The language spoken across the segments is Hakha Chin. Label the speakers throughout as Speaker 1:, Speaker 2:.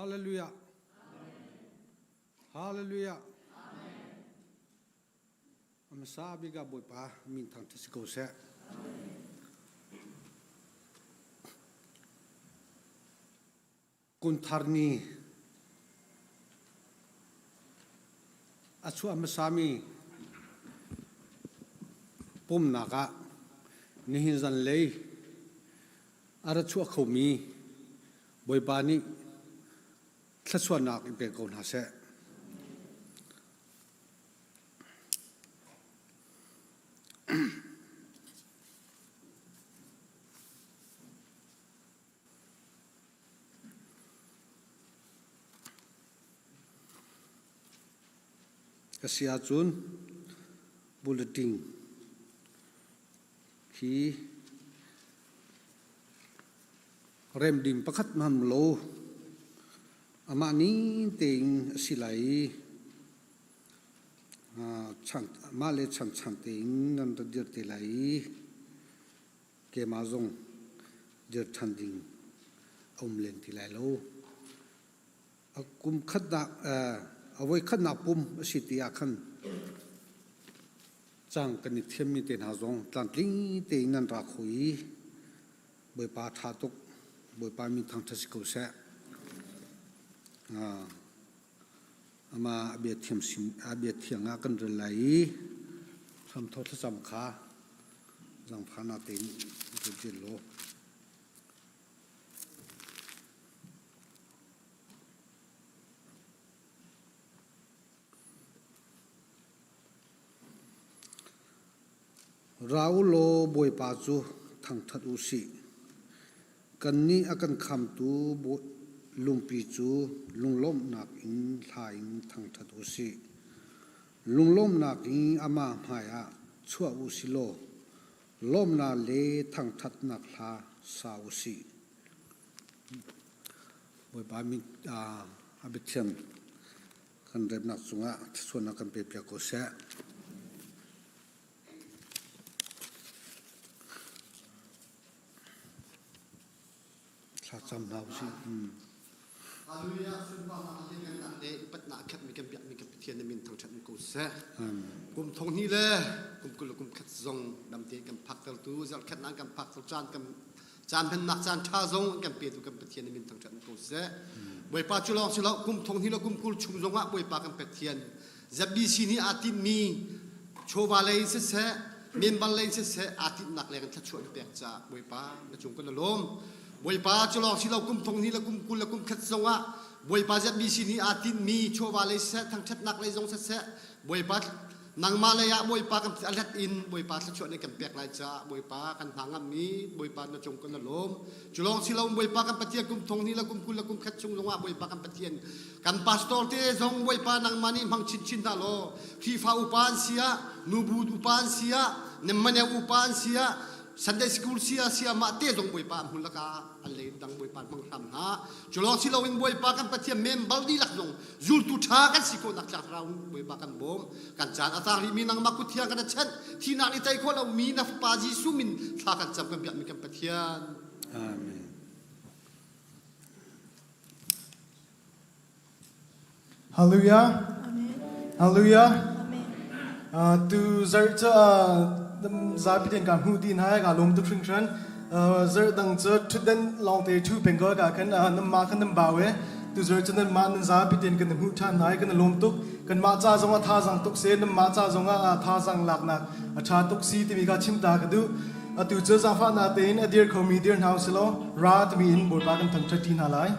Speaker 1: Hallelujah. Hallelujah. Amasa bika Bawipa min thang si ko seh. Kunthar ni a chuah hmasami pumnak ah nihin zanlei a ra chuah khomi Bawipa nih thluachuahnak in pe ko hna seh. Ka si ahcun bulletin khi rem ding pakhat hmanh lo amah ning tein a si lai i mah le chanchan tein nan ra dir te lai i keimah zong dir ṭhan ding a um len ti lai lo. A kum khatnak a voi khatnak pum a si ti ah khan cang kan i thiammi te hna zong tlantling tein nan ra kho i Bawipa ṭha tuk Bawipa min thangṭhat si ko seh. Amah a bia thiam a bia thiang ah kan rel lai i hramthawk thlacam kha zaangfahnak tein kan ṭial law. Ra u law Bawipa cu thangṭhat u sih. Kannih a kan khamtu lungpi cu lunglawmhnak in hla in thangṭhat u sih. Lunglawmhnak in amah hmaiah chuah u sih law lawmhnak le thangṭhatnak hla sa u sih. Bawipa min a biathiam kan remnak cungah thluachuahnak kan pepiak ko seh. Thlacam hna usih.
Speaker 2: Hallelujah sunparnak le lianngannak le upatnak a khatmi kan biakmi kan Pathian na min thangṭhat in ko seh. Kum thong hnih le kum 20 le kum khat zong dam tein kan phaktertu zarhkhatnak kan phakter caan kan caan hmannak caan ṭha zong kan petu kan Pathian na min thangṭhat in ko seh. Bawipa cu lawng si lo kum thong hnih le kum 20 chung zongah Bawipa kan Pathian ZBC nih aa tinhmi chawva lei in siseh, member lei in siseh aa tinhnak leng in thluachuah na pek caah Bawipa na cung kan i lawm. Bawipa cu lawng si lo kum thong hnih le kum 20 le kum khat zongah Bawipa ZBC nih aa tinhmi chawva lei siseh, thangṭhatnak lei zong siseh, Bawipa nangmah lei ah Bawipa kan a let in Bawipa thluachuah nih kan pek lai caah Bawipa kan hna ngammi Bawipa na cung kan i lawm. Cu lawng si lo Bawipa kan Pathian kum thong hnih le kum 20 le kum khat chung zongah Bawipa kan Pathian Kan pastor te zong Bawipa nangmah nih hmang chinchin hna law Khrihfa upa an si ah nubu upa an si ah nemmaneu upa an si ah Sunday school si ah si ah mah te zong Bawipa an hmun lakah an lei dang Bawipa hmang hram hna. Cu lawng si loin Bawipa kan Pathian member dihlak zong zultu ṭha kan si khawhnak tlak thlarau Bawipa kan bawm. Kan caan a tang rihmi nangmah kut thiang kan chenh thihnak nih tei khawh lomi na Fapa Jesuh min thla kan cam kan biakmi kan Pathian.
Speaker 1: Amen.
Speaker 3: Hallelujah. Hallelujah. Tu zarh cu zapi ten ka hmuh dih hna ka lawm tuk hringhran. Zarh dang cu ṭhutdan lawngte ṭhu peng ko ka khan nanmah khan nan bau e. Tu zarh cu nanmah nan zapi ten kan hmuh ṭhan hna i kan lawm tuk. Kanmah ca zongah thazaang tuk si, nanmah ca zongah thazaang laknak a ṭha tuk si timi kha chim ta ka duh. Atu cu zaangfahnak tein a dir khomi dir hna usih law ra timi in Bawipa kan thangṭhat ṭi hna lai.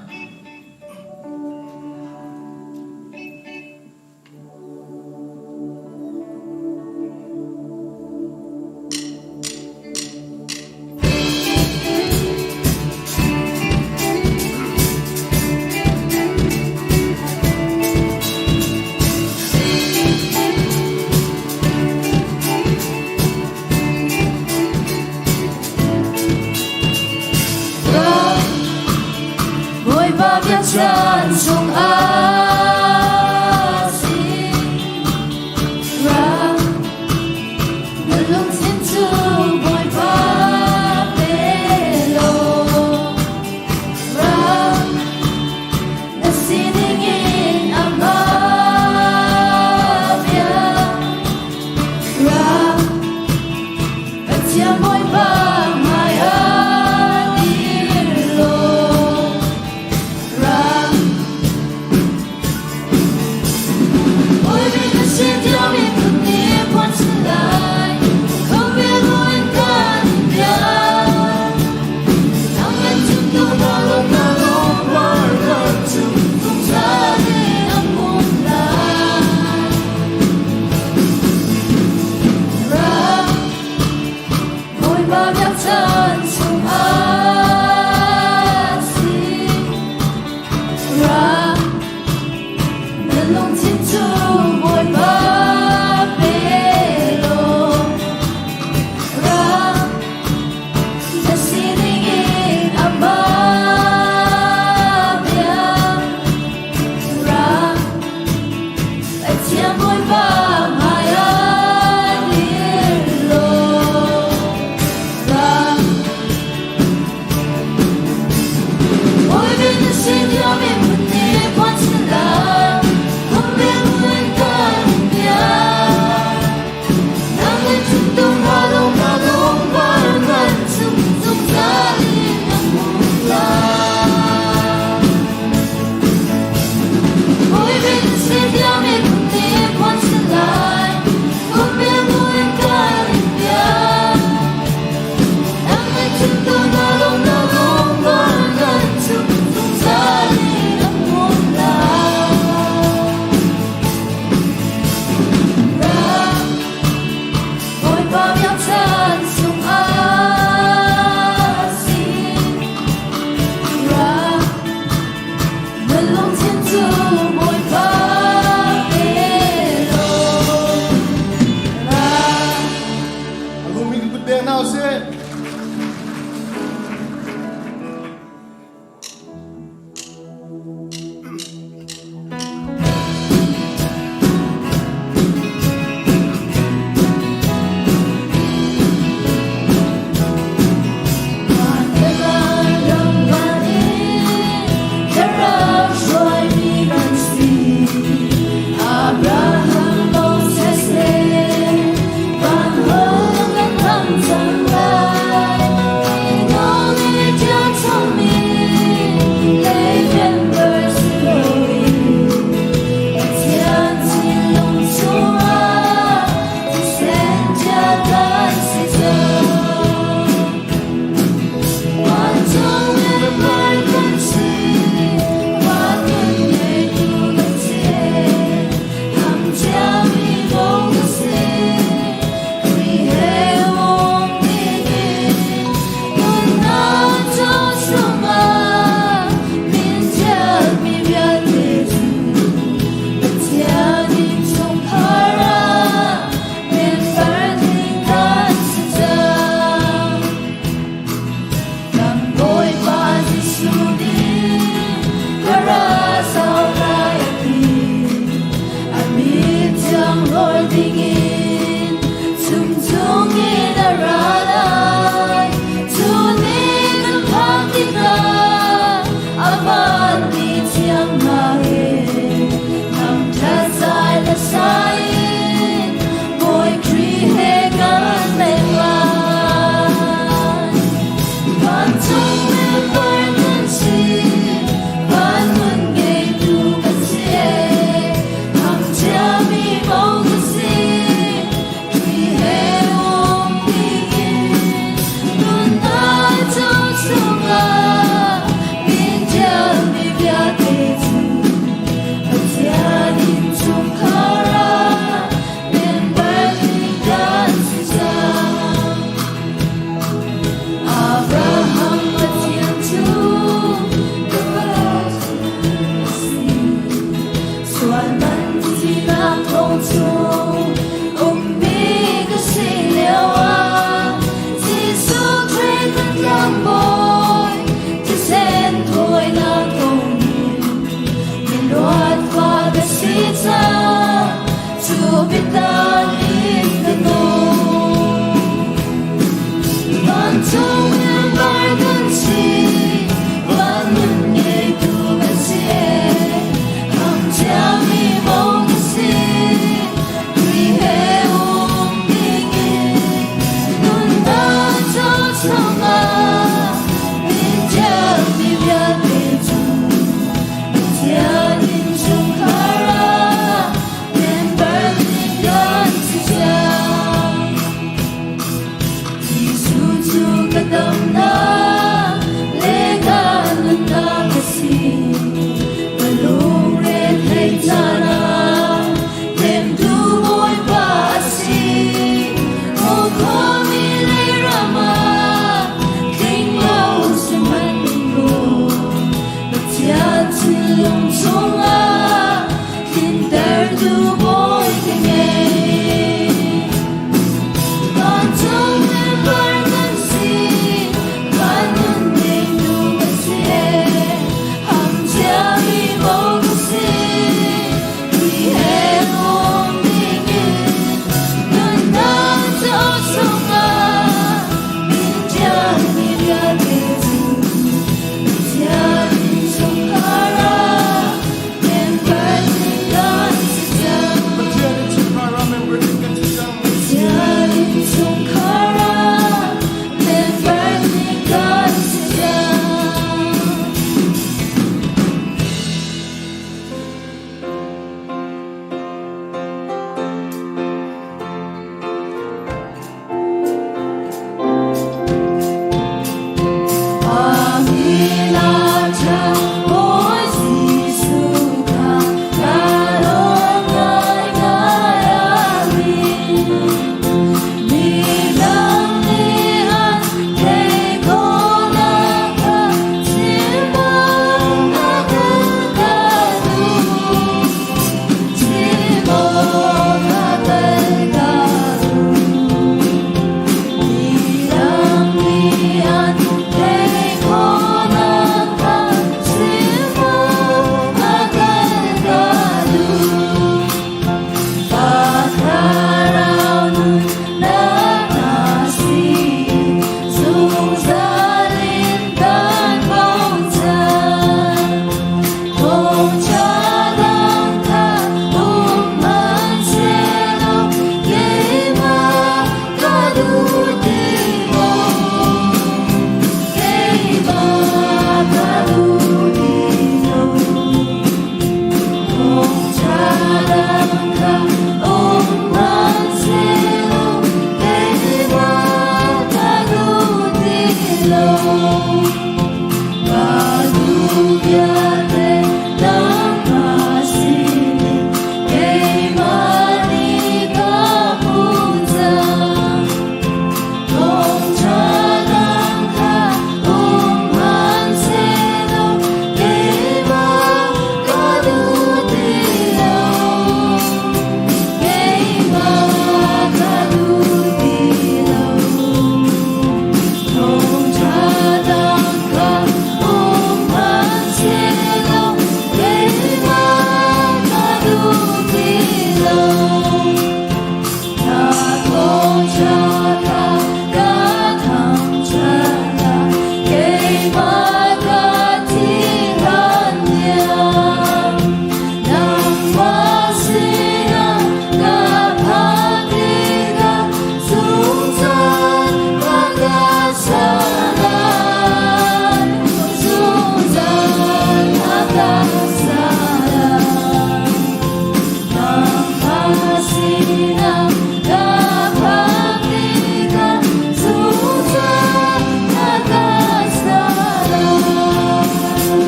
Speaker 4: Bawipa biakchan chungah si ram na lungthin cu Bawipa pe law ram na 心有命。